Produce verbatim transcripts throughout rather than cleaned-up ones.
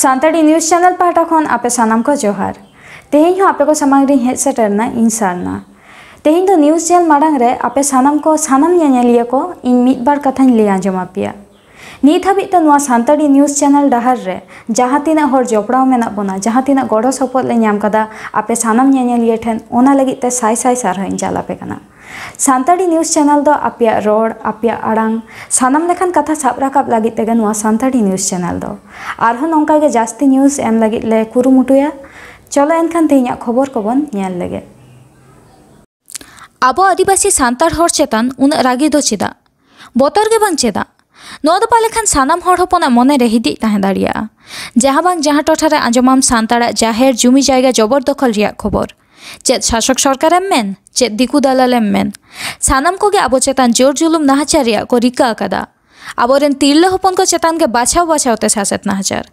Santali news channel ᱯᱟᱦᱴᱟ ᱠᱷᱚᱱ ᱟᱯᱮ ᱥᱟᱱᱟᱢ ᱠᱚ ᱡᱚᱦᱟᱨ᱾ ᱛᱮᱦᱮᱧ ᱦᱚᱸ ᱟᱯᱮ ᱠᱚ ᱥᱟᱢᱟᱝ ᱨᱤᱧ ᱦᱮᱡ ᱥᱮᱴᱮᱨ ᱮᱱᱟ ᱤᱧ ᱥᱟᱨᱱᱟ᱾ ᱛᱮᱦᱮᱧ ᱫᱚ ᱱᱤᱭᱩᱡᱽ ᱧᱮᱞ ᱢᱟᱲᱟᱝ ᱨᱮ ᱟᱯᱮ ᱥᱟᱱᱟᱢ ᱠᱚ, ᱥᱟᱱᱟᱢ ᱧᱮᱧᱮᱞᱤᱭᱟᱹ ᱠᱚ, ᱤᱧ ᱢᱤᱫ ᱵᱟᱨ ᱠᱟᱛᱷᱟᱧ ᱞᱟᱹᱭ ᱟᱸᱡᱚᱢ ᱟᱯᱮᱭᱟ᱾ ᱱᱤᱛ ᱦᱟᱹᱵᱤᱡ ᱛᱮ ᱱᱚᱣᱟ ᱥᱟᱱᱛᱟᱲᱤ ᱱᱤᱭᱩᱡᱽ ᱪᱮᱱᱮᱞ ᱰᱟᱦᱟᱨ ᱨᱮ ᱡᱟᱦᱟᱸ ᱛᱤᱱᱟᱹᱜ ᱦᱚᱲ ᱡᱚᱯᱲᱟᱣ ᱢᱮᱱᱟᱜ ᱵᱚᱱᱟ, ᱡᱟᱦᱟᱸ ᱛᱤᱱᱟᱹᱜ ᱜᱚᱲᱚ ᱥᱚᱯᱚᱦᱚᱫ ᱞᱮ ᱧᱟᱢ ᱠᱟᱫᱟ ᱟᱯᱮ ᱥᱟᱱᱟᱢ ᱧᱮᱧᱮᱞᱤᱭᱟᱹ ᱴᱷᱮᱱ, ᱚᱱᱟ ᱞᱟᱹᱜᱤᱫ ᱛᱮ ᱥᱟᱭ ᱥᱟᱭ ᱥᱟᱨᱦᱟᱣ ᱤᱧ ᱪᱟᱞ ᱟᱯᱮ ᱠᱟᱱᱟ᱾ ᱥᱟᱱᱛᱟᱲᱤ ᱱᱤᱭᱩᱡᱽ ᱪᱮᱱᱮᱞ ᱫᱚ ᱟᱯᱮᱭᱟᱜ ᱨᱚᱲ, ᱟᱯᱮᱭᱟᱜ ᱟᱲᱟᱝ, ᱥᱟᱱᱟᱢ ᱞᱮᱠᱟᱱ ᱠᱟᱛᱷᱟ ᱥᱟᱵ ᱨᱟᱠᱟᱵ ᱞᱟᱹᱜᱤᱫ ᱛᱮᱜᱮ ᱱᱚᱣᱟ ᱥᱟᱱᱛᱟᱲᱤ ᱱᱤᱭᱩᱡᱽ ᱪᱮᱱᱮᱞ ᱫᱚ᱾ ᱟᱨᱦᱚᱸ ᱱᱚᱝᱠᱟ ᱜᱮ ᱡᱟᱹᱥᱛᱤ ᱱᱤᱭᱩᱡᱽ ᱮᱢ ᱞᱟᱹᱜᱤᱫ ᱞᱮ ᱠᱩᱨᱩᱢᱩᱴᱩᱭᱟ᱾ ᱪᱚᱞᱚ ᱮᱱᱠᱷᱟᱱ ᱛᱮᱦᱮᱧᱟᱜ ᱠᱷᱚᱵᱚᱨ ᱠᱚᱵᱚᱱ ᱧᱮᱞ ᱞᱮᱜᱮ᱾ ᱟᱵᱚ ᱟᱹᱫᱤᱵᱟᱹᱥᱤ ᱥᱟᱱᱛᱟᱲ ᱦᱚᱲ ᱪᱮᱛᱟᱱ ᱩᱱᱟᱹᱜ ᱨᱟᱹᱜᱤ ᱫᱚ ᱪᱮᱫᱟᱜ? ᱵᱚᱛᱚᱨ ᱜᱮ ᱵᱟᱝ ᱪᱮᱫᱟᱜ? ᱱᱚᱣᱟ ᱫᱚ ᱯᱟᱞᱮ ᱠᱷᱟᱱ ᱥᱟᱱᱟᱢ ᱦᱚᱲ ᱦᱚᱯᱚᱱᱟᱜ ᱢᱚᱱᱮ ᱨᱮ ᱦᱤᱫᱤᱡ ᱛᱟᱦᱮᱸ ᱫᱟᱲᱮᱭᱟᱜᱼᱟ᱾ ᱡᱟᱦᱟᱸ ᱵᱟᱝ ᱡᱟᱦᱟᱸ ᱴᱚᱴᱷᱟ ᱨᱮ ᱟᱸᱡᱚᱢᱟᱢ ᱥᱟᱱᱛᱟᱲᱟᱜ ᱡᱟᱦᱮᱨ ᱡᱩᱢᱤ ᱡᱟᱭᱜᱟ ᱡᱚᱵᱚᱨ ᱫᱚᱠᱷᱚᱞ ᱨᱮᱭᱟᱜ ᱠᱷᱚᱵᱚᱨ᱾ ᱪᱮᱫ ᱥᱟᱥᱚᱠ ᱥᱚᱨᱠᱟᱨᱮᱢ ᱢᱮᱱ, ᱪᱮᱫ ᱫᱤᱠᱩ ᱫᱟᱞᱟᱞᱮᱢ ᱢᱮᱱ, ᱥᱟᱱᱟᱢ ᱠᱚᱜᱮ ᱟᱵᱚ ᱪᱮᱛᱟᱱ ᱡᱳᱨ ᱡᱩᱞᱩᱢ ᱱᱟᱦᱟᱪᱟᱨ ᱨᱮᱭᱟᱜ ᱠᱚ ᱨᱤᱠᱟᱹ ᱟᱠᱟᱫᱟ᱾ ᱟᱵᱚᱨᱮᱱ ᱛᱤᱨᱞᱟᱹ ᱦᱚᱯᱚᱱ ᱠᱚ ᱪᱮᱛᱟᱱ ᱜᱮ ᱵᱟᱪᱷᱟᱣ ᱵᱟᱪᱷᱟᱣ ᱛᱮ ᱥᱟᱥᱮᱛ ᱱᱟᱦᱟᱪᱟᱨ᱾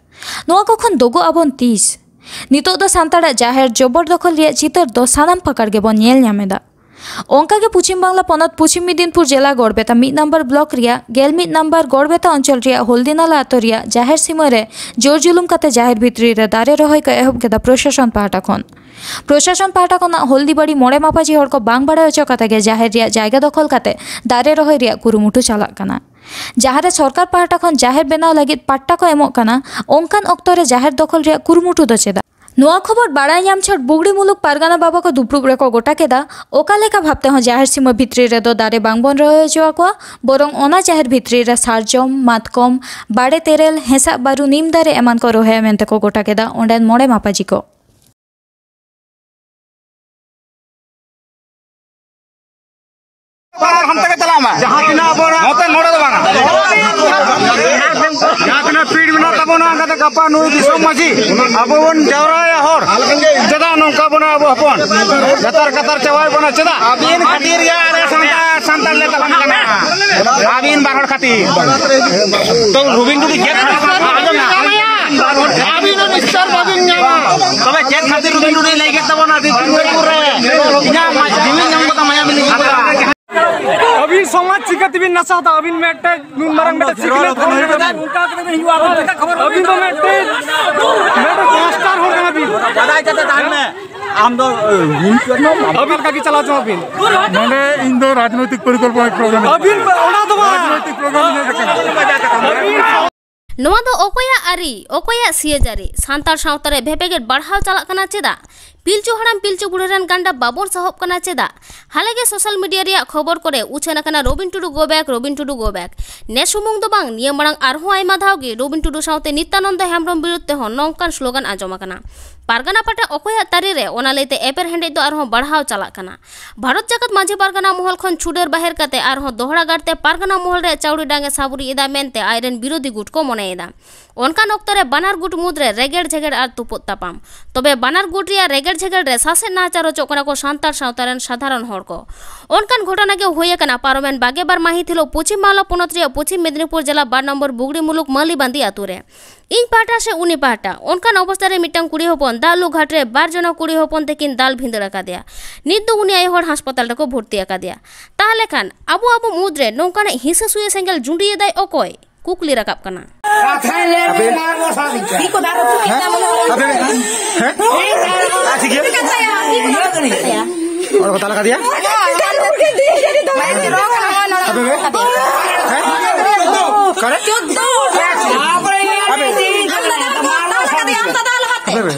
ᱱᱚᱣᱟ ᱠᱚ ᱠᱷᱚᱱ ᱫᱚᱜᱚᱜ ᱟᱵᱚᱱ ᱛᱤᱥ? ᱱᱤᱛᱚᱜ ᱫᱚ ᱥᱟᱱᱛᱟᱲᱟᱜ ᱡᱟᱦᱮᱨ ᱡᱚᱵᱚᱨ ᱫᱚᱠᱷᱚᱞ ᱨᱮᱭᱟᱜ ᱪᱤᱛᱟᱹᱨ ᱫᱚ ᱥᱟᱱᱟᱢ ᱯᱟᱠᱟᱲ ᱜᱮᱵᱚᱱ ᱧᱮᱞ ᱧᱟᱢ ᱮᱫᱟ᱾ ᱚᱱᱠᱟᱜᱮ ᱯᱚᱪᱷᱤᱢ ᱵᱟᱝᱞᱟ ᱯᱚᱱᱚᱛ ᱯᱚᱪᱷᱤᱢ ᱢᱮᱫᱤᱱᱯᱩᱨ ᱡᱮᱞᱟ ᱜᱚᱲᱵᱮᱛᱟ ᱢᱤᱫ ᱱᱟᱢᱵᱟᱨ ᱵᱞᱚᱠ ᱨᱮᱭᱟᱜ ᱜᱮᱞ ᱢᱤᱫ ᱱᱟᱢᱵᱟᱨ ᱜᱚᱲᱵᱮᱛᱟ ᱚᱧᱪᱚᱞ ᱨᱮᱭᱟᱜ ᱦᱚᱞᱫᱤᱱᱟᱞᱟ ᱟᱛᱳ ᱨᱮᱭᱟᱜ ᱡᱟᱦᱮᱨ ᱥᱤᱢᱟᱹ ᱨᱮ ᱡᱳᱨ ᱡᱩᱞᱩᱢ ᱠᱟᱛᱮ ᱡᱟᱦᱮᱨ ᱵᱷᱤᱛᱨᱤ ᱨᱮ ᱫᱟᱨᱮ ᱨᱚᱦᱚᱭ ᱠᱚ ᱮᱦᱚᱵ ᱠᱮᱫᱟ ᱯᱨᱚᱥᱟᱥᱚᱱ ᱯᱟᱦᱴᱟ ᱠᱷᱚᱱ᱾ ᱯᱨᱚᱥᱟᱥᱚᱱ ᱯᱟᱦᱴᱟ ᱠᱷᱚᱱᱟᱜ ᱦᱚᱞᱫᱤᱵᱟᱲᱤ ᱢᱚᱬᱮ ᱢᱟᱯᱟᱡᱤ ᱦᱚᱲ ᱠᱚ ᱵᱟᱝ ᱵᱟᱲᱟᱭ ᱦᱚᱪᱚ ᱠᱟᱛᱮ ᱜᱮ ᱡᱟᱦᱮᱨ ᱨᱮᱭᱟᱜ ᱡᱟᱭᱜᱟ ᱫᱚᱠᱷᱚᱞ ᱠᱟᱛᱮ ᱫᱟᱨᱮ ᱨᱚᱦᱚᱭ ᱨᱮᱭᱟᱜ ᱠᱩᱨᱩᱢᱩᱴᱩ ᱪᱟᱞᱟᱜ ᱠᱟᱱᱟ᱾ ᱡᱟᱦᱟᱸ ᱨᱮ ᱥᱚᱨᱠᱟᱨ ᱯᱟᱦᱴᱟ ᱠᱷᱚᱱ ᱡᱟᱦᱮᱨ ᱵᱮᱱᱟᱣ ᱞᱟᱹᱜᱤᱫ ᱯᱟᱴᱴᱟ ᱠᱚ ᱮᱢᱚᱜ ᱠᱟᱱᱟ, ᱚᱱᱠᱟᱱ ᱚᱠᱛᱚ ᱨᱮ ᱡᱟᱦᱮᱨ ᱫᱚᱠᱷᱚᱞ ᱨᱮᱭᱟᱜ ᱠᱩᱨᱩᱢᱩᱴᱩ ᱫᱚ ᱪᱮᱫᱟᱜ? ᱱᱚᱣᱟ ᱠᱷᱚᱵᱚᱨ ᱵᱟᱲᱟᱭ ᱧᱟᱢ ᱪᱷᱚᱴ ᱵᱩᱜᱲᱤ ᱢᱩᱞᱩᱠ ᱯᱟᱨᱜᱟᱱᱟ ᱵᱟᱵᱟ ᱠᱚ ᱫᱩᱯᱲᱩᱵ ᱨᱮᱠᱚ ᱜᱚᱴᱟ ᱠᱮᱫᱟ, ᱚᱠᱟ ᱞᱮᱠᱟ ᱵᱷᱟᱵᱽ ᱛᱮᱦᱚᱸ ᱡᱟᱦᱮᱨ ᱥᱤᱢᱟᱹ ᱵᱷᱤᱛᱨᱤ ᱨᱮᱫᱚ ᱫᱟᱨᱮ ᱵᱟᱝ ᱵᱚᱱ ᱨᱚᱦᱚᱭ ᱦᱚᱪᱚ ᱟᱠᱚᱣᱟ, ᱵᱚᱨᱚᱝ ᱚᱱᱟ ᱡᱟᱦᱮᱨ ᱵᱷᱤᱛᱨᱤ ᱨᱮ ᱥᱟᱨᱡᱚᱢ, ᱢᱟᱛᱠᱚᱢ, ᱵᱟᱲᱮ ᱛᱮᱨᱮᱞ, ᱦᱮᱸᱥᱟᱜ ᱵᱟᱹᱨᱩ, ᱱᱤᱢ ᱫᱟᱨᱮ ᱮᱢᱟᱱ ᱠᱚ ᱨᱚᱦᱚᱭᱟ ᱢᱮᱱᱛᱮ ᱠᱚ ᱜᱚᱴᱟ ᱠᱮᱫᱟ ᱚᱸᱰᱮᱱ ᱢᱚᱬᱮ ᱢᱟᱯᱟᱡᱤ ᱠᱚ᱾ ᱦᱟᱱᱛᱮ ᱜᱮ ᱪᱟᱞᱟᱜ ᱢᱟ᱾ ᱡᱟᱦᱟᱸ ᱛᱤᱱᱟᱹᱜ ᱟᱵᱚ ᱱᱚᱛᱮ, ᱱᱚᱰᱮ ᱫᱚ ᱵᱟᱝᱟ᱾ ᱡᱟᱦᱟᱸ ᱛᱤᱱᱟᱹᱜ ᱯᱤᱲ ᱢᱮᱱᱟᱜ ᱛᱟᱵᱚᱱᱟ, ᱚᱱᱠᱟᱛᱮ ᱜᱟᱯᱟ ᱱᱩᱭ ᱫᱤᱥᱚᱢ ᱢᱟᱹᱡᱷᱤ ᱟᱵᱚ ᱵᱚᱱ ᱡᱟᱣᱨᱟᱭᱟ ᱦᱚᱲ᱾ ᱪᱮᱫᱟᱜ ᱱᱚᱝᱠᱟ ᱵᱚᱱᱟ ᱟᱵᱚ ᱦᱚᱯᱚᱱ? ᱜᱟᱛᱟᱨ ᱜᱟᱛᱟᱨ ᱪᱟᱵᱟᱭᱮᱫ ᱵᱚᱱᱟ ᱪᱮᱫᱟᱜ? ᱟᱹᱵᱤᱱ ᱠᱷᱟᱹᱛᱤᱨ ᱜᱮ ᱟᱞᱮ ᱥᱟᱱᱛᱟᱲ, ᱥᱟᱱᱛᱟᱲ ᱞᱮ ᱛᱟᱵᱚᱱ ᱠᱟᱱᱟ᱾ ᱟᱹᱵᱤᱱ ᱵᱟᱨ ᱦᱚᱲ ᱠᱷᱟᱹᱛᱤᱨ᱾ ᱛᱚ ᱨᱚᱵᱤᱱ ᱴᱩᱰᱩ ᱪᱮᱫ ᱠᱷᱟᱹᱛᱤᱨ ᱵᱟᱵᱤᱱ ᱧᱟᱢᱟ? ᱟᱹᱵᱤᱱ ᱦᱚᱸ ᱱᱤᱥᱪᱟᱨ ᱵᱟᱵᱤᱱ ᱧᱟᱢᱟ᱾ ᱛᱚᱵᱮ ᱪᱮᱫ ᱠᱷᱟᱹᱛᱤᱨ ᱨᱚᱵᱤᱱ ᱴᱩᱰᱩᱭ ᱞᱟᱹᱭ ᱠᱮᱫ ᱛᱟᱵᱚᱱᱟ ᱫᱤᱠᱩ ᱨᱮ? ᱤᱧᱟᱹᱜ ᱢᱟ-, ᱡᱤᱣᱤ ᱧᱟᱢ ᱠᱟᱛᱮ ᱢᱟᱭᱟ ᱵᱤᱱ ᱤᱫᱤ ᱠᱮᱫᱟ᱾ ᱟᱹᱵᱤᱱ ᱥᱚᱢᱟᱡᱽ ᱪᱤᱠᱟᱹ ᱵᱤᱱ ᱱᱟᱥᱟᱣ ᱫᱟ, ᱟᱹᱵᱤᱱ ᱢᱤᱫᱴᱮᱱ ᱱᱩᱱ ᱢᱟᱨᱟᱝ ᱢᱤᱫᱴᱮᱱ ᱥᱤᱠᱷᱱᱟᱹᱛ ᱦᱚᱲ ᱠᱟᱱᱟ ᱵᱤᱱ᱾ ᱟᱹᱵᱤᱱ ᱫᱚ ᱢᱤᱫᱴᱮᱱ, ᱢᱤᱫᱴᱮᱱ ᱢᱟᱥᱴᱟᱨ ᱦᱚᱲ ᱠᱟᱱᱟ ᱵᱤᱱ᱾ ᱵᱟᱰᱟᱭ ᱠᱟᱛᱮ ᱛᱟᱦᱮᱱ ᱢᱮ᱾ ᱟᱢ ᱫᱚ, ᱟᱹᱵᱤᱱ ᱞᱮᱠᱟ ᱜᱮ ᱪᱟᱞᱟᱣ ᱪᱚᱣᱟᱜ ᱵᱤᱱ᱾ ᱱᱚᱰᱮ ᱤᱧ ᱫᱚ ᱨᱟᱡᱽᱱᱳᱭᱛᱤᱠ ᱯᱚᱨᱤᱠᱚᱞᱯᱚᱱᱟ ᱯᱨᱳᱜᱨᱟᱢ ᱤᱧ ᱟᱹᱵᱤᱱ ᱚᱱᱟ ᱫᱚ ᱵᱟᱝ᱾ ᱨᱟᱡᱽᱱᱳᱭᱛᱤᱠ ᱯᱨᱳᱜᱨᱟᱢ ᱤᱧ ᱦᱮᱡ ᱟᱠᱟᱱᱟ᱾ ᱱᱚᱣᱟ ᱫᱚ ᱚᱠᱚᱭᱟᱜ ᱟᱹᱨᱤ, ᱚᱠᱚᱭᱟᱜ ᱥᱤᱭᱟᱹᱡᱟᱹᱨᱤ? ᱥᱟᱱᱛᱟᱲ ᱥᱟᱶᱛᱟ ᱨᱮ ᱵᱷᱮᱯᱮᱜᱮᱫ ᱵᱟᱲᱦᱟᱣ ᱪᱟᱞᱟᱜ ᱠᱟᱱᱟ ᱪᱮᱫᱟᱜ? ᱯᱤᱞᱪᱩ ᱦᱟᱲᱟᱢ ᱯᱤᱞᱪᱩ ᱵᱩᱲᱦᱤ ᱨᱮᱱ ᱜᱟᱱᱰᱟ ᱵᱟᱵᱚᱱ ᱥᱟᱦᱚᱵ ᱠᱟᱱᱟ ᱪᱮᱫᱟᱜ? ᱦᱟᱞᱮᱜᱮ ᱥᱳᱥᱟᱞ ᱢᱤᱰᱤᱭᱟ ᱨᱮᱭᱟᱜ ᱠᱷᱚᱵᱚᱨ ᱠᱚᱨᱮ ᱩᱪᱷᱟᱹᱱ ᱟᱠᱟᱱᱟ ᱨᱚᱵᱤᱱ ᱴᱩᱰᱩ go back, ᱨᱚᱵᱤᱱ ᱴᱩᱰᱩ go back᱾ ᱱᱮ ᱥᱩᱢᱩᱝ ᱫᱚ ᱵᱟᱝ, ᱱᱤᱭᱟᱹ ᱢᱟᱲᱟᱝ ᱟᱨᱦᱚᱸ ᱟᱭᱢᱟ ᱫᱷᱟᱣ ᱜᱮ ᱨᱚᱵᱤᱱ ᱴᱩᱰᱩ ᱥᱟᱶᱛᱮ ᱱᱤᱛᱭᱟᱱᱚᱱᱫᱚ ᱦᱮᱢᱵᱽᱨᱚᱢ ᱵᱤᱨᱩᱫᱷ ᱛᱮᱦᱚᱸ ᱱᱚᱝᱠᱟᱱ ᱥᱞᱳᱜᱟᱱ ᱟᱸᱡᱚᱢ ᱟᱠᱟᱱᱟ, "ᱯᱟᱨᱜᱟᱱᱟ ᱯᱟᱴᱟ ᱚᱠᱚᱭᱟᱜ ᱛᱟᱹᱨᱤ ᱨᱮ?" ᱚᱱᱟ ᱞᱟᱹᱭᱛᱮ ᱮᱯᱮᱨ ᱦᱮᱸᱰᱮᱡ ᱫᱚ ᱟᱨᱦᱚᱸ ᱵᱟᱲᱦᱟᱣ ᱪᱟᱞᱟᱜ ᱠᱟᱱᱟ᱾ ᱵᱷᱟᱨᱚᱛ ᱡᱟᱠᱟᱛ ᱢᱟᱹᱡᱷᱤ ᱯᱟᱨᱜᱟᱱᱟ ᱢᱚᱦᱚᱞ ᱠᱷᱚᱱ ᱪᱷᱩᱰᱟᱹᱨ ᱵᱟᱦᱮᱨ ᱠᱟᱛᱮ ᱟᱨᱦᱚᱸ ᱫᱚᱦᱲᱟ ᱜᱟᱲ ᱛᱮ ᱯᱟᱨᱜᱟᱱᱟ ᱢᱚᱦᱚᱞ ᱨᱮ ᱪᱟᱣᱲᱤ ᱰᱟᱝ ᱮ ᱥᱟᱵᱩᱨᱤ ᱮᱫᱟ ᱢᱮᱱᱛᱮ ᱟᱡᱨᱮᱱ ᱵᱤᱨᱳᱫᱷᱤ ᱜᱩᱴ ᱠᱚ ᱢᱚᱱᱮᱭᱮᱫᱟ᱾ ᱚᱱᱠᱟᱱ ᱚᱠᱛᱚ ᱨᱮ ᱵᱟᱱᱟᱨ ᱜᱩᱴ ᱢᱩᱫᱽ ᱨᱮ ᱨᱮᱜᱮᱲ ᱡᱷᱮᱜᱮᱲ ᱟᱨ ᱛᱩᱯᱩᱫ ᱛᱟᱯᱟᱢ᱾ ᱛᱚᱵᱮ ᱵᱟᱱᱟᱨ ᱜᱩᱴ ᱨᱮᱭᱟᱜ ᱨᱮᱜᱮᱲ ᱡᱷᱮᱜᱮᱲ ᱨᱮ ᱥᱟᱥᱮᱛ ᱱᱟᱦᱟᱪᱟᱨ ᱚᱪᱚᱜ ᱠᱟᱱᱟ ᱠᱚ ᱥᱟᱱᱛᱟᱲ ᱥᱟᱶᱛᱟ ᱨᱮᱱ ᱥᱟᱫᱷᱟᱨᱚᱱ ᱦᱚᱲ ᱠᱚ᱾ ᱚᱱᱠᱟᱱ ᱜᱷᱚᱴᱚᱱᱟ ᱜᱮ ᱦᱩᱭ ᱟᱠᱟᱱᱟ ᱯᱟᱨᱚᱢᱮᱱ ᱵᱟᱜᱮ ᱵᱟᱨ ᱢᱟᱹᱦᱤᱛ ᱦᱤᱞᱳᱜ ᱯᱚᱪᱷᱤᱢ ᱵᱟᱝᱞᱟ ᱯᱚᱱᱚᱛ ᱨᱮᱭᱟᱜ ᱯᱚᱪᱷᱤᱢ ᱢᱮᱫᱽᱱᱤᱯᱩᱨ ᱡᱮᱞᱟ ᱵᱟᱨ ᱱᱚᱢᱵᱚᱨ ᱵᱩᱜᱲᱤ ᱢᱩᱞᱩᱠ ᱢᱟᱹᱞᱤᱵᱟᱸᱫᱤ ᱟᱛᱳ ᱨᱮ᱾ ᱤᱧ ᱯᱟᱦᱴᱟ ᱥᱮ ᱩᱱᱤ ᱯᱟᱦᱴᱟ, ᱚᱱᱠᱟᱱ ᱚᱵᱚᱥᱛᱟ ᱨᱮ ᱢᱤᱫᱴᱟᱝ ᱠᱩᱲᱤ ᱦᱚᱯᱚᱱ ᱫᱟᱜ ᱞᱩ ᱜᱷᱟᱴ ᱨᱮ ᱵᱟᱨ ᱡᱚᱱᱟ ᱠᱩᱲᱤ ᱦᱚᱯᱚᱱ ᱛᱮᱠᱤᱱ ᱫᱟᱞ ᱵᱷᱤᱸᱫᱟᱹᱲ ᱟᱠᱟᱫᱮᱭᱟ᱾ ᱱᱤᱛ ᱫᱚ ᱩᱱᱤ ᱟᱭᱳ ᱦᱚᱲ ᱦᱟᱥᱯᱟᱛᱟᱞ ᱨᱮᱠᱚ ᱵᱷᱚᱨᱛᱤ ᱟᱠᱟᱫᱮᱭᱟ᱾ ᱛᱟᱦᱞᱮ ᱠᱷᱟᱱ ᱟᱵᱚ ᱟᱵᱚ ᱢᱩᱫᱽ ᱨᱮ ᱱᱚᱝᱠᱟᱱᱟᱜ ᱦᱤᱸᱥᱟᱹ ᱥᱩᱭᱟᱹ ᱥᱮᱸᱜᱮᱞ ᱡᱩᱸᱰᱤᱭᱮᱫᱟᱭ ᱚᱠᱚᱭ? ᱠᱩᱠᱞᱤ ᱨᱟᱠᱟᱵ ᱠᱟᱱᱟ᱾ ᱟᱵᱮᱱ? ᱦᱮᱸ? ᱟᱵᱮᱱ? ᱦᱮᱸ? ᱟᱨ ᱴᱷᱤᱠ ᱜᱮᱭᱟ᱾ ᱚᱸᱰᱮ ᱠᱚ ᱫᱟᱞ ᱟᱠᱟᱫᱮᱭᱟ? ᱟᱵᱮᱱ? ᱦᱮᱸ? ᱚᱠᱟᱨᱮ? ᱟᱵᱮᱱ? ᱟᱵᱮᱱ?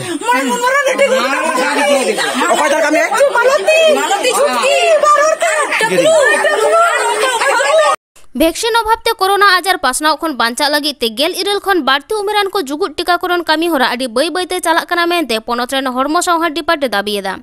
ᱚᱠᱚᱭ ᱫᱟᱞ ᱟᱠᱟᱫ ᱢᱮᱭᱟ? ᱵᱷᱮᱠᱥᱤᱱ ᱚᱵᱷᱟᱵ ᱛᱮ ᱠᱳᱨᱳᱱᱟ ᱟᱡᱟᱨ ᱯᱟᱥᱱᱟᱣ ᱠᱷᱚᱱ ᱵᱟᱧᱪᱟᱜ ᱞᱟᱹᱜᱤᱫ ᱛᱮ ᱜᱮᱞ ᱤᱨᱟᱹᱞ ᱠᱷᱚᱱ ᱵᱟᱹᱲᱛᱤ ᱩᱢᱮᱨᱟᱱ ᱠᱚ ᱡᱩᱜᱩᱫ ᱴᱤᱠᱟᱠᱚᱨᱚᱱ ᱠᱟᱹᱢᱤ ᱦᱚᱨᱟ ᱟᱹᱰᱤ ᱵᱟᱹᱭ ᱵᱟᱹᱭ ᱛᱮ ᱪᱟᱞᱟᱜ ᱠᱟᱱᱟ ᱢᱮᱱᱛᱮ ᱯᱚᱱᱚᱛ ᱨᱮᱱ ᱦᱚᱲᱢᱚ ᱥᱟᱶᱦᱟ ᱰᱤᱯᱟᱨᱴ ᱮ ᱫᱟᱹᱵᱤ ᱮᱫᱟ᱾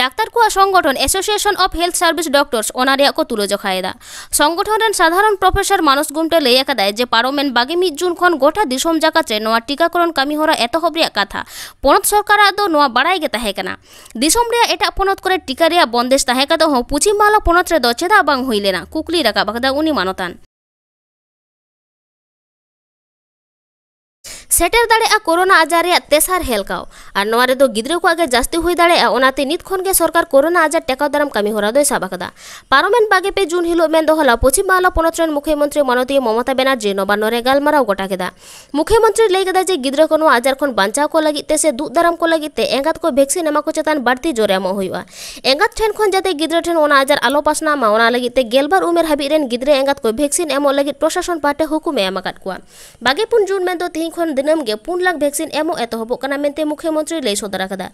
ᱰᱟᱠᱛᱟᱨ ᱠᱚᱣᱟᱜ ᱥᱚᱝᱜᱚᱴᱷᱚᱱ Association of Health Service Doctors ᱚᱱᱟ ᱨᱮᱭᱟᱜ ᱠᱚ ᱛᱩᱞᱟᱹᱡᱚᱠᱷᱟ ᱮᱫᱟ᱾ ᱥᱚᱝᱜᱚᱴᱷᱚᱱ ᱨᱮᱱ ᱥᱟᱫᱷᱟᱨᱚᱱ ᱯᱨᱚᱯᱷᱮᱥᱚᱨ ᱢᱟᱱᱚᱥ ᱜᱩᱢᱴᱮ ᱞᱟᱹᱭ ᱟᱠᱟᱫᱟᱭ ᱡᱮ ᱯᱟᱨᱚᱢᱮᱱ ᱵᱟᱜᱮ ᱢᱤᱫ ᱡᱩᱱ ᱠᱷᱚᱱ ᱜᱚᱴᱟ ᱫᱤᱥᱚᱢ ᱡᱟᱠᱟᱛ ᱨᱮ ᱱᱚᱣᱟ ᱴᱤᱠᱟᱠᱚᱨᱚᱱ ᱠᱟᱹᱢᱤ ᱦᱚᱨᱟ ᱮᱛᱚᱦᱚᱵ ᱨᱮᱭᱟᱜ ᱠᱟᱛᱷᱟ ᱯᱚᱱᱚᱛ ᱥᱚᱨᱠᱟᱨᱟᱜ ᱫᱚ ᱱᱚᱣᱟ ᱵᱟᱲᱟᱭ ᱜᱮ ᱛᱟᱦᱮᱸ ᱠᱟᱱᱟ᱾ ᱫᱤᱥᱚᱢ ᱨᱮᱭᱟᱜ ᱮᱴᱟᱜ ᱯᱚᱱᱚᱛ ᱠᱚᱨᱮ ᱴᱤᱠᱟ ᱨᱮᱭᱟᱜ ᱵᱚᱱᱫᱮᱡ ᱛᱟᱦᱮᱸ ᱠᱟᱛᱮ ᱦᱚᱸ ᱯᱚᱪᱷᱤᱢ ᱵᱟᱝᱞᱟ ᱯᱚᱱᱚᱛ ᱨᱮᱫᱚ ᱪᱮᱫᱟᱜ ᱵᱟᱝ ᱦᱩᱭ ᱞᱮᱱᱟ, ᱠᱩᱠᱞᱤ ᱨᱟᱠᱟᱵ ᱟᱠᱟᱫᱟ ᱩᱱᱤ ᱢᱟᱱᱚᱛᱟᱱ᱾ ᱥᱮᱴᱮᱨ ᱫᱟᱲᱮᱭᱟᱜᱼᱟ ᱠᱳᱨᱳᱱᱟ ᱟᱡᱟᱨ ᱨᱮᱭᱟᱜ ᱛᱮᱥᱟᱨ ᱦᱮᱞᱠᱟᱣ᱾ ᱟᱨ ᱱᱚᱣᱟ ᱨᱮᱫᱚ ᱜᱤᱫᱽᱨᱟᱹ ᱠᱚᱣᱟᱜ ᱜᱮ ᱡᱟᱹᱥᱛᱤ ᱦᱩᱭ ᱫᱟᱲᱮᱭᱟᱜᱼᱟ, ᱚᱱᱟᱛᱮ ᱱᱤᱛ ᱠᱷᱚᱱ ᱜᱮ ᱥᱚᱨᱠᱟᱨ ᱠᱳᱨᱳᱱᱟ ᱟᱡᱟᱨ ᱴᱮᱠᱟᱣ ᱫᱟᱨᱟᱢ ᱠᱟᱹᱢᱤ ᱦᱚᱨᱟ ᱫᱚᱭ ᱥᱟᱵ ᱟᱠᱟᱫᱟ᱾ ᱯᱟᱨᱚᱢᱮᱱ ᱵᱟᱜᱮ ᱯᱮ ᱡᱩᱱ ᱦᱤᱞᱳᱜ ᱢᱮᱱᱫᱚ ᱦᱚᱞᱟ ᱯᱚᱪᱷᱤᱢ ᱵᱟᱝᱞᱟ ᱯᱚᱱᱚᱛ ᱨᱮᱱ ᱢᱩᱠᱷᱭᱚᱢᱚᱱᱛᱨᱤ ᱢᱟᱱᱚᱛᱤᱭᱟᱹ ᱢᱚᱢᱚᱛᱟ ᱵᱮᱱᱟᱨᱡᱤ ᱱᱚᱵᱟᱱᱱᱚ ᱨᱮ ᱜᱟᱞᱢᱟᱨᱟᱣ ᱜᱚᱴᱟ ᱠᱮᱫᱟ᱾ ᱢᱩᱠᱷᱭᱚᱢᱚᱱᱛᱨᱤ ᱞᱟᱹᱭ ᱠᱮᱫᱟ ᱡᱮ ᱜᱤᱫᱽᱨᱟᱹ ᱠᱚ ᱱᱚᱣᱟ ᱟᱡᱟᱨ ᱠᱷᱚᱱ ᱵᱟᱧᱪᱟᱣ ᱠᱚ ᱞᱟᱹᱜᱤᱫ ᱛᱮ ᱥᱮ ᱫᱩᱜ ᱫᱟᱨᱟᱢ ᱠᱚ ᱞᱟᱹᱜᱤᱫ ᱛᱮ ᱮᱸᱜᱟᱛ ᱠᱚ ᱵᱷᱮᱠᱥᱤᱱ ᱮᱢᱟ ᱠᱚ ᱪᱮᱛᱟᱱ ᱵᱟᱹᱲᱛᱤ ᱡᱳᱨ ᱮᱢᱚᱜ ᱦᱩᱭᱩᱜᱼᱟ᱾ ᱮᱸᱜᱟᱛ ᱴᱷᱮᱱ ᱠᱷᱚᱱ ᱡᱟᱛᱮ ᱜᱤᱫᱽᱨᱟᱹ ᱴᱷᱮᱱ ᱚᱱᱟ ᱟᱡᱟᱨ ᱟᱞᱚ ᱯᱟᱥᱱᱟᱜ ᱢᱟ, ᱚᱱᱟ ᱞᱟᱹᱜᱤᱫ ᱛᱮ ᱜᱮᱞᱵᱟᱨ ᱩᱢᱮᱨ ᱦᱟᱹᱵᱤᱡ ᱨᱮᱱ ᱜᱤᱫᱽᱨᱟᱹ ᱮᱸᱜᱟᱛ ᱠᱚ ᱵᱷᱮᱠᱥᱤᱱ ᱮᱢᱚᱜ ᱞᱟᱹᱜᱤᱫ ᱯᱨᱚᱥᱟᱥᱚᱱ ᱯᱟᱦᱴᱟ ᱦᱩᱠᱩᱢᱮ ᱮᱢ ᱟᱠᱟᱫ ᱠᱚᱣᱟ᱾ ᱵᱟᱜᱮ ᱯᱩᱱ ᱡᱩᱱ ᱢᱮᱱᱫᱚ ᱛᱤᱦᱤᱧ ᱠᱷᱚᱱ ᱫᱤᱱᱟᱹᱢ ᱜᱮ ᱯᱩᱱ ᱞᱟᱠᱷ ᱵᱷᱮᱠᱥᱤᱱ ᱮᱢᱚᱜ ᱮᱛᱚᱦᱚᱵᱚᱜ ᱠᱟᱱᱟ ᱢᱮᱱᱛᱮ ᱢᱩᱠᱷᱭᱚᱢᱚᱱᱛᱨᱤ ᱞᱟᱹᱭ ᱥᱚᱫᱚᱨ ᱟᱠᱟᱫᱟ᱾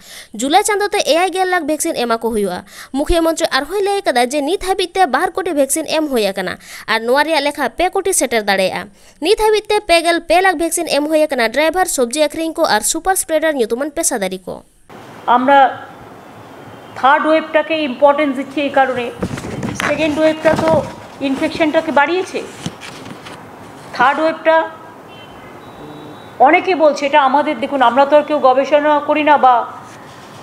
ᱡᱩᱞᱟᱭ ᱪᱟᱸᱫᱚ ᱛᱮ ᱮᱭᱟᱭ ᱜᱮᱞ ᱞᱟᱠᱷ ᱵᱷᱮᱠᱥᱤᱱ ᱮᱢᱟ ᱠᱚ ᱦᱩᱭᱩᱜᱼᱟ᱾ ᱢᱩᱠᱷᱭᱚᱢᱚᱱᱛᱨᱤ ᱟᱨᱦᱚᱸᱭ ᱞᱟᱹᱭ ᱟᱠᱟᱫᱟ ᱡᱮ ᱱᱤᱛ ᱦᱟᱹᱵᱤᱡ ᱛᱮ ᱵᱟᱨ ᱠᱳᱴᱤ ᱵᱷᱮᱠᱥᱤᱱ ᱮᱢ ᱦᱩᱭ ᱟᱠᱟᱱᱟ ᱟᱨ ᱱᱚᱣᱟ ᱨᱮᱭᱟᱜ ᱞᱮᱠᱷᱟ ᱯᱮ ᱠᱳᱴᱤ ᱥᱮᱴᱮᱨ ᱫᱟᱲᱮᱭᱟᱜᱼᱟ᱾ ᱱᱤᱛ ᱦᱟᱹᱵᱤᱡ ᱛᱮ ᱯᱮ ᱜᱮᱞ ᱯᱮ ᱞᱟᱠᱷ ᱵᱷᱮᱠᱥᱤᱱ ᱮᱢ ᱦᱩᱭ ᱟᱠᱟᱱᱟ ᱰᱨᱟᱭᱵᱷᱟᱨ, ᱥᱚᱵᱽᱡᱤ ᱟᱹᱠᱷᱨᱤᱧ ᱠᱚ ᱟᱨ ᱥᱩᱯᱟᱨ ᱥᱯᱨᱮᱰᱟᱨ ᱧᱩᱛᱩᱢᱟᱱ ᱯᱮᱥᱟᱫᱟᱨᱤ ᱠᱚ᱾ আমরা থার্ড ওয়েভটাকে ইম্পর্টেন্স দিচ্ছি এই কারণে, সেকেন্ড ওয়েভটা তো ইনফেকশনটাকে বাড়িয়েছে। থার্ড ওয়েভটা অনেকে বলছে, এটা আমাদের, দেখুন, আমরা তো আর কেউ গবেষণা করি না বা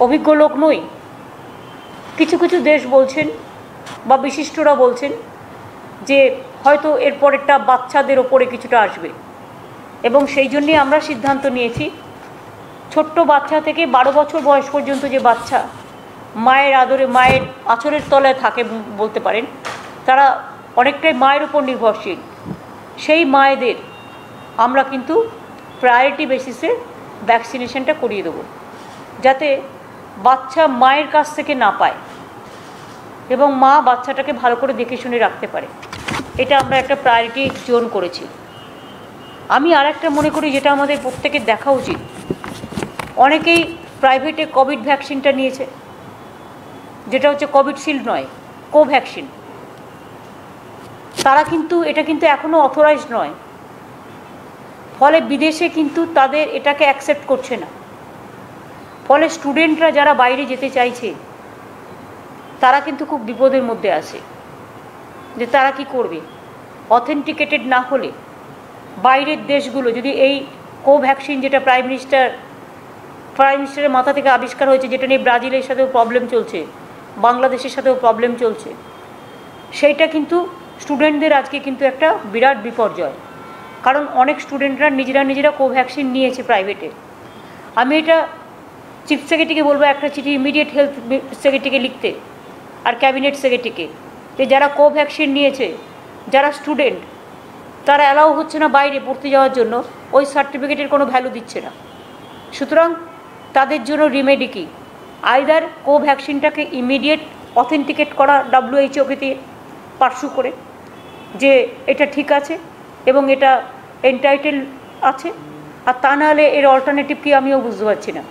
অভিজ্ঞ লোক নই। কিছু কিছু দেশ বলছেন বা বিশিষ্টরা বলছেন যে হয়তো এর পরেরটা বাচ্চাদের ওপরে কিছুটা আসবে, এবং সেই জন্যই আমরা সিদ্ধান্ত নিয়েছি ছোট্ট বাচ্চা থেকে বারো বছর বয়স পর্যন্ত যে বাচ্চা মায়ের আদরে, মায়ের আঁচলের তলায় থাকে বলতে পারেন, তারা অনেকটাই মায়ের উপর নির্ভরশীল। সেই মায়েদের আমরা কিন্তু প্রায়োরিটি বেসিসে ভ্যাকসিনেশনটা করিয়ে দেবো, যাতে বাচ্চা মায়ের কাছ থেকে না পায় এবং মা বাচ্চাটাকে ভালো করে দেখে শুনে রাখতে পারে। এটা আমরা একটা প্রায়োরিটি জোন করেছি। আমি আর একটা মনে করি, যেটা আমাদের প্রত্যেকের দেখা উচিত, অনেকেই প্রাইভেটে কোভিড ভ্যাকসিনটা নিয়েছে, যেটা হচ্ছে কোভিশিল্ড নয়, কোভ্যাক্সিন। তারা কিন্তু, এটা কিন্তু এখনও অথরাইজড নয়, ফলে বিদেশে কিন্তু তাদের এটাকে অ্যাকসেপ্ট করছে না। ফলে স্টুডেন্টরা যারা বাইরে যেতে চাইছে, তারা কিন্তু খুব বিপদের মধ্যে আছে যে তারা কি করবে। অথেন্টিকেটেড না হলে বাইরের দেশগুলো যদি এই কোভ্যাক্সিন, যেটা প্রাইম মিনিস্টার প্রাইম মিনিস্টারের মাথা থেকে আবিষ্কার হয়েছে, যেটা নিয়ে ব্রাজিলের সাথেও প্রবলেম চলছে, বাংলাদেশের সাথেও প্রবলেম চলছে, সেইটা কিন্তু স্টুডেন্টদের আজকে কিন্তু একটা বিরাট বিপর্যয়। কারণ অনেক স্টুডেন্টরা নিজেরা নিজেরা কোভ্যাক্সিন নিয়েছে প্রাইভেটে। আমি এটা চিফ সেক্রেটারিকে বলবো একটা চিঠি ইমিডিয়েট হেলথ সেক্রেটারিকে লিখতে, আর ক্যাবিনেট সেক্রেটারিকে, যে যারা কোভ্যাক্সিন নিয়েছে, যারা স্টুডেন্ট, তারা অ্যালাউ হচ্ছে না বাইরে পড়তে যাওয়ার জন্য, ওই সার্টিফিকেটের কোনো ভ্যালু দিচ্ছে না। সুতরাং তাদের জন্য রিমেডি কি? আইদার কোভ্যাক্সিনটাকে ইমিডিয়েট অথেন্টিকেট করা ডাব্লিউএইচওকে দিয়ে পার্সু করে, যে এটা ঠিক আছে এবং এটা এন্টাইটেল আছে, আর তা নাহলে এর অল্টারনেটিভ কি আমিও বুঝতে পারছি না।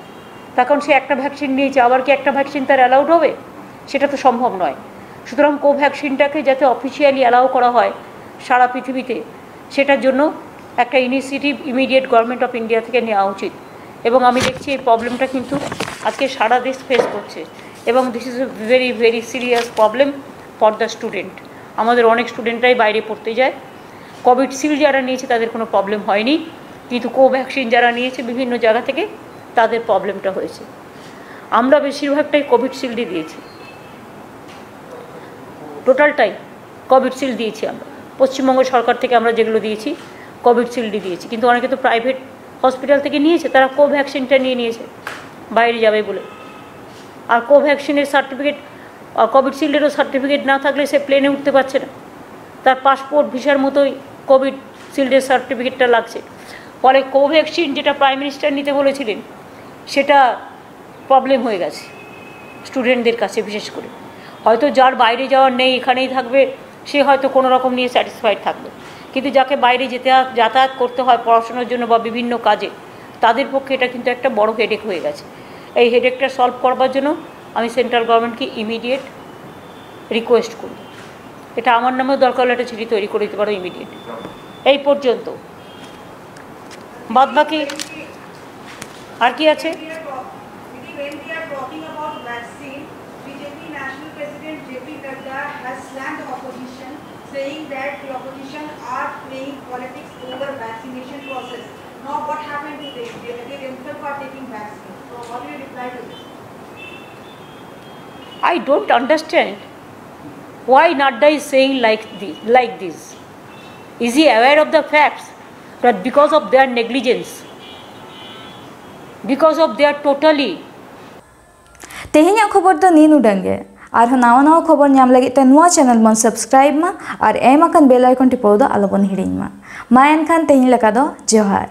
তার কারণ সে একটা ভ্যাকসিন নিয়েছে, আবার কি একটা ভ্যাকসিন তার অ্যালাউড হবে? সেটা তো সম্ভব নয়। সুতরাং কোভ্যাক্সিনটাকে যাতে অফিসিয়ালি অ্যালাউ করা হয় সারা পৃথিবীতে, সেটার জন্য একটা initiative immediate government of India থেকে নেওয়া উচিত। এবং আমি দেখছি এই প্রবলেমটা কিন্তু আজকে সারা দেশ ফেস করছে, এবং this is a very very serious problem for the student। আমাদের অনেক স্টুডেন্টরাই বাইরে পড়তে যায়, কোভিশিল্ড যারা নিয়েছে তাদের কোনো প্রবলেম হয়নি, কিন্তু কোভ্যাক্সিন যারা নিয়েছে বিভিন্ন জায়গা থেকে, তাদের প্রবলেমটা হয়েছে। আমরা বেশিরভাগটাই কোভিশিল্ডই দিয়েছি, টোটালটাই কোভিশিল্ড দিয়েছি আমরা। পশ্চিমবঙ্গ সরকার থেকে আমরা যেগুলো দিয়েছি, কোভিশিল্ডই দিয়েছি। কিন্তু অনেকে তো প্রাইভেট হসপিটাল থেকে নিয়েছে, তারা কোভ্যাক্সিনটা নিয়ে নিয়েছে বাইরে যাবে বলে। আর কোভ্যাক্সিনের সার্টিফিকেট, কোভিশিল্ডেরও সার্টিফিকেট না থাকলে সে প্লেনে উঠতে পারছে না। তার পাসপোর্ট ভিসার মতোই কোভিশিল্ডের সার্টিফিকেটটা লাগছে। ফলে কোভ্যাক্সিন যেটা প্রাইম মিনিস্টার নিতে বলেছিলেন, সেটা প্রবলেম হয়ে গেছে স্টুডেন্টদের কাছে। বিশেষ করে হয়তো যার বাইরে যাওয়ার নেই, এখানেই থাকবে, সে হয়তো কোনো রকম নিয়ে স্যাটিসফাইড থাকবে, কিন্তু যাকে বাইরে যেতে, যাতায়াত করতে হয় পড়াশোনার জন্য বা বিভিন্ন কাজে, তাদের পক্ষে এটা কিন্তু একটা বড় হেডেক হয়ে গেছে। এই হেডেকটা সলভ করবার জন্য আমি সেন্ট্রাল গভর্নমেন্টকে ইমিডিয়েট রিকোয়েস্ট করব, এটা আমার নামেও দরকার হলে একটা চিঠি তৈরি করে দিতে পারো ইমিডিয়েট। এই পর্যন্ত। বাদ বাকি আর কি আছে? When we are talking about vaccine, B J P National President J P Nadda has slammed the opposition, saying that the opposition are playing politics over vaccination process. Now, what happened to them? They, they themselves are taking vaccine. So, how do you reply to this? I don't understand why Nadda is saying like this, like this. Is he aware of the facts? But because of their negligence, because of their totally ᱛᱮᱦᱮᱧᱟᱜ ᱠᱷᱚᱵᱚᱨ ᱫᱚ ᱱᱤᱱ ᱩᱰᱟᱹᱝ ᱜᱮ᱾ ᱟᱨᱦᱚᱸ ᱱᱟᱣᱟ ᱱᱟᱣᱟ ᱠᱷᱚᱵᱚᱨ ᱧᱟᱢ ᱞᱟᱹᱜᱤᱫ ᱛᱮ ᱱᱚᱣᱟ ᱪᱮᱱᱮᱞ ᱵᱚᱱ ᱥᱟᱵᱥᱠᱨᱟᱭᱤᱵ ᱢᱟ ᱟᱨ ᱮᱢ ᱟᱠᱟᱱ ᱵᱮᱞ ᱟᱭᱠᱚᱱ ᱴᱤᱯᱟᱹᱣ ᱫᱚ ᱟᱞᱚᱵᱚᱱ ᱦᱤᱲᱤᱧ ᱢᱟ᱾ ᱢᱟ ᱮᱱᱠᱷᱟᱱ ᱛᱮᱦᱮᱧ ᱞᱮᱠᱟ ᱫᱚ ᱡᱚᱦᱟᱨ᱾